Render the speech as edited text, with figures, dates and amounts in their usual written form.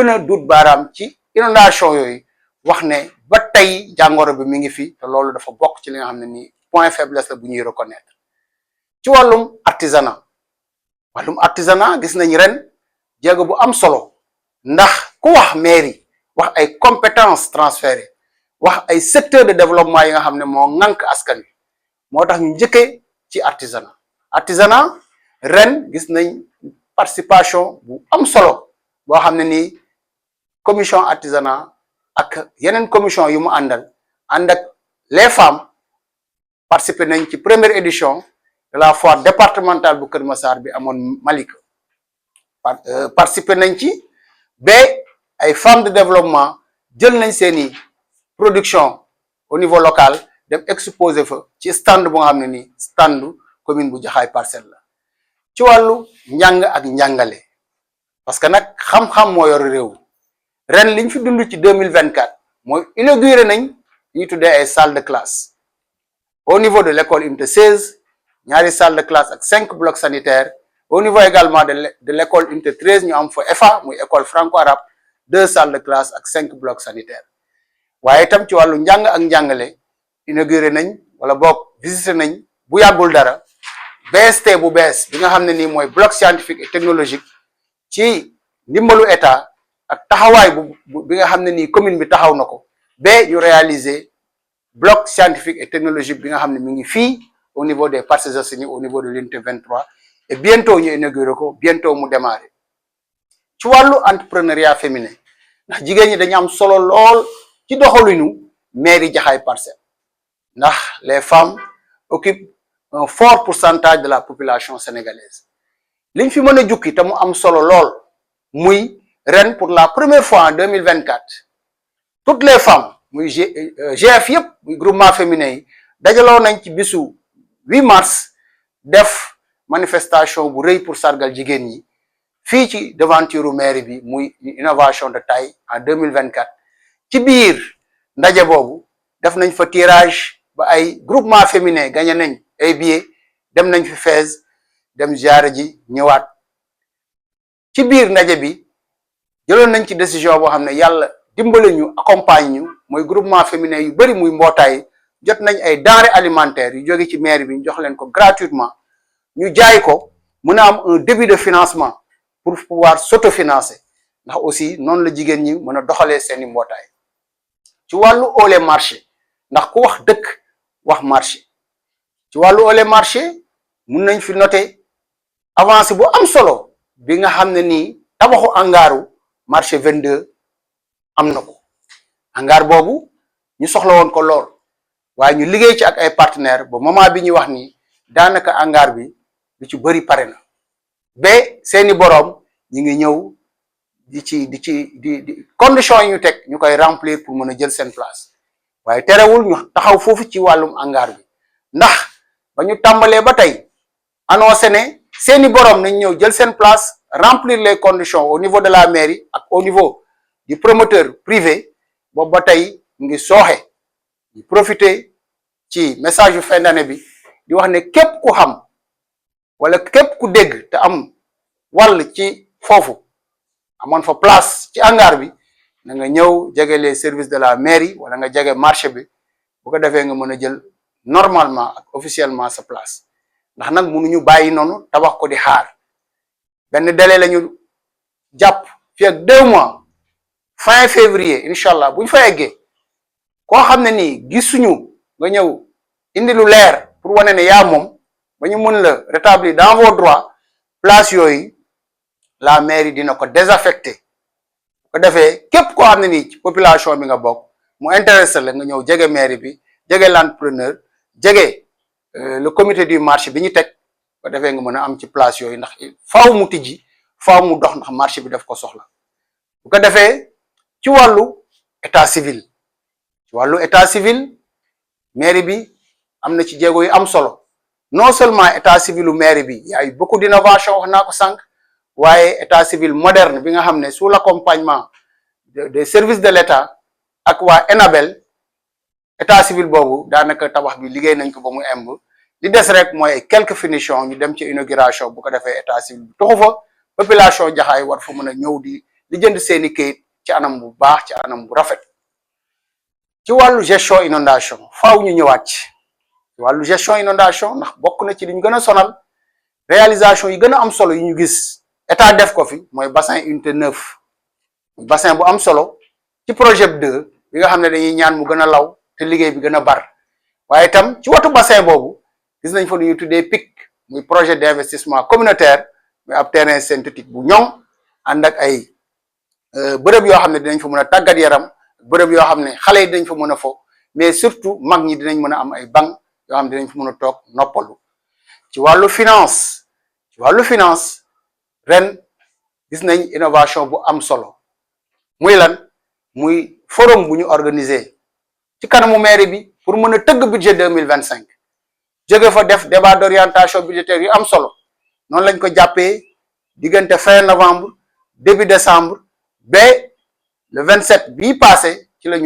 gën a dut baaraam ci inondation yooyu wax ne ba tey jàngoro bi mi ngi fi te loolu dafa bokk ci li nga xam ne nii point faiblesse la bu ñuy reconnaître. ci wàllum artisanat gis nañ ren jéego bu am solo ndax ku wax mairie wax ay compétences transférées wax ay secteur de développement yi nga xam ne moo ŋànk askan wi moo tax ñu njëkkee ci artisanat ren gis nañ participation bu am solo boo xam ne nii commission artisanat ak yeneen commission yu mu ànd ak les femmes participer nañ ci première édition de la foire départementale bu Kër Massar bi amoon Malika participer nañ ci ba ay femmes de développement jël nañ seeni production au niveau local dem exposer fa ci stand bu nga xam ne nii standu commune bu Jaxaay Parcelles la. ci wàllu njàng ak njàngale parce que nag xam-xam moo yor réew ren liñ fi dund ci 2024 mooy inauguré nañ ñu tuddee ay salle de classe au niveau de l'école unité 16 ñaari salle de classe ak 5 blocs sanitaires au niveau également de l'école unité 13 ñu am fa EFA muy école franco-arabe 2 salles de classe ak 5 blocs sanitaires waaye itam ci wàllu njàng ak njàngale inauguré nañ wala boog visité nañ bu yàggul dara BST bu bees bi nga xam ne nii mooy bloc scientifique et technologique ci ndimbalu état ak taxawaay bi nga xam ne nii commune bi taxaw na ko ba ñu réaliser bloc scientifique et technologique bi nga xam ne mi ngi fii au niveau des Parcelles Assainies au niveau de l'unité 23 et bientôt ñu inauguré ko bientôt mu démarrer. ci wàllu entrepreneuriat féminin ndax jigéen ñi dañu am solo lool ci doxalinu mairie Jaxaay Parcelles ndax les femmes occupent un fort pourcentage de la population sénégalaise liñ fi mën a jukki te mu am solo lool muy ren pour la première fois en 2024 toutes les femmes muy GF yëpp muy groupement féminin yi dajaloo nañ ci bisu 8 mars def manifestation bu rëy pour sargal jigéen ñi fii ci devanture mairie bi muy innovation de taille en 2024 ci biir ndaje boobu def nañ fa tirage ba ay groupement féminin gagné nañ ay billets dem nañ fi Fès dem ziyaare ji ñëwaat ci biir ndaje bi jëloon nañ ci décision boo xam ne yàlla dimbale ñu accompagne ñu mooy groupement féminin yu bari muy mbootaay jot nañ ay denrées alimentaires yu jóge ci mairie bi ñu jox leen ko gratuitement ñu jaay ko mën a am un début de financement pour pouvoir s'autofinancer ndax aussi noonu la jigéen ñi mën a doxalee seeni mbootaay ci wàllu ole marché ndax ku wax dëkk wax marché ci wàllu ole marché mun nañ fi noter avancée bu am solo bi nga xam ne nii tabaxu angaaru marché 22 am na ko hangar boobu ñu soxla woon ko lool waaye ñu liggéey ci ak ay partenaires ba moment bi ñuy wax ni daanaka hangar bi lu ci bëri pare na ba seeni boroom ñi ngi ñëw di conditions yi ñu teg ñu koy remplir pour mën a jël seen place waaye terewul ñu taxaw foofu ci wàllum hangar bi ndax ba ñu tàmbalee ba tey annoncé ne seeni boroom nañ ñëw jël seen place remplir les conditions au niveau de la mairie ak au niveau du promoteur privé boobu ba tey ngi sooxe ñu profiter ci message yu fin d'année bi di wax ne képp ku xam wala képp ku dégg te am wàll ci foofu amoon fa place ci hangar bi na nga ñëw jege les services de la mairie wala nga jege marché bi bu ko defee nga mën a jël normalement ak officiellement sa place ndax nag mënuñu bàyyi noonu tabax ko di xaar benn délai la ñu jàpp fi ak 2 mois fin février incha allah bu ñu fa eggee koo xam ne nii gisuñu nga ñëw indi lu leer pour wane ne yaa moom ba ñu mën la rétablir dans vos droits place yooyu la mairie dina ko désaffecté bu ko defee képp koo xam ne nii ci population bi nga bokk mu intéressé la nga ñëw jege mairie bi jege l'entrepreneur jege le comité du marché bi ñu teg bu ko defee nga mën a am ci place yooyu ndax faaw mu tijji faaw mu dox ndax marché bi daf ko soxla bu ko defee ci wàllu état civil mairie bi am na ci jéego yu am solo non seulement état civilu mairie bi y a eu beaucoup d'innovation wax naa ko sànq waaye état civil moderne bi nga xam ne sous l'accompagnement des services de l'État ak waa ENABEL état civil boobu daanaka tabax bi liggéey nañ ko ba mu emb li des rek mooy quelques finitions ñu dem ci inauguration bu ko defee état civil bi toxu fa population Jaxaay war fa mën a ñëw di di jënd seeni kayit ci anam bu baax ci anam bu rafet. ci wàllu gestion inondation faaw ñu ñëwaat ci wàllu gestion inondation ndax bokk na ci li ñu gën a sonal réalisation yi gën a am solo yi ñu gis état def ko fi mooy bassin unité 9 bassin bu am solo ci projet 2 bi nga xam ne dañuy ñaan mu gën a law te liggéey bi gën a bar waaye itam ci watu bassin boobu gis nañ fa lu ñuy tuddee PIC muy projet d'investissement communautaire muy ab terrain synthétique bu ñoŋ ànd ak ay bërëb yoo xam ne dinañ fa mën a tàggat yaram bërëb yoo xam ne xale yi dinañ fa mën a fo mais surtout mag ñi dinañ mën a am ay banc yoo xam ne dinañ fa mën a toog noppalu. ci wàllu finance ren gis nañ innovation bu am solo muy lan muy forum bu ñu organiser ci kanamu mairie bi pour mën a tëgg budget 2025 jóge fa def débat d'orientation budgétaire yu am solo noonu lañ ko jàppee diggante fin novembre début décembre ba le 27 bii passé ci la ñu